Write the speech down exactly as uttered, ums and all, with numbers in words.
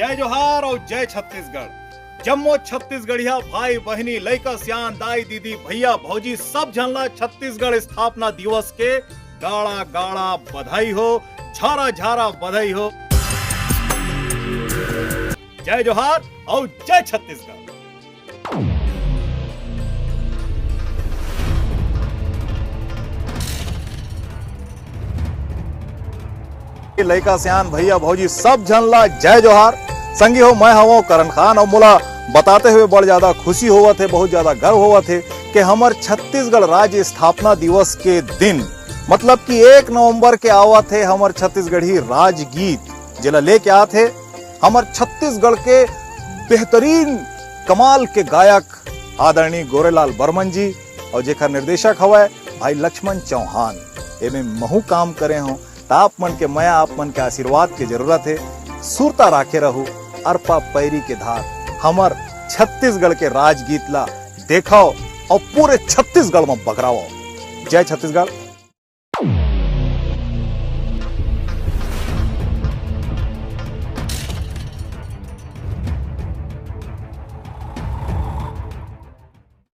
जय जोहार अउ जय छत्तीसगढ़। जम्मो छत्तीसगढ़िया भाई बहिनी, लइका सियान, दाई दीदी, भैया भौजी, सब झन ला छत्तीसगढ़ स्थापना दिवस के गाड़ा गाड़ा बधाई हो, झारा झारा बधाई हो। जय जोहार अउ जय छत्तीसगढ़। लइका सियान, भैया भौजी, सब झन ला जय जोहार। संगी हो, मैं हवं करण खान अउ मोला बताते हुए बड़ ज्यादा खुशी होवत हे, बहुत ज्यादा गर्व होवत हे कि हमर छत्तीसगढ़ राज्य स्थापना दिवस के दिन, मतलब कि एक नवंबर के आवत हे हमर छत्तीसगढ़ी राजगीत, जेला लेके आत हे हमर छत्तीसगढ़ के बेहतरीन कमाल के गायक आदरणीय गोरेलाल बर्मन जी, अउ जेकर निर्देशक हवय भाई लक्ष्मण चौहान। एमे महू काम करे हों, त आप मन के मया, आप मन के आशीर्वाद के जरूरत हे। सुरता राखे रहू, अरपा पैरी के धार, हमर छत्तीसगढ़ के राजगीत ला देखव अउ पूरे छत्तीसगढ़ म बगरावव। जय छत्तीसगढ़।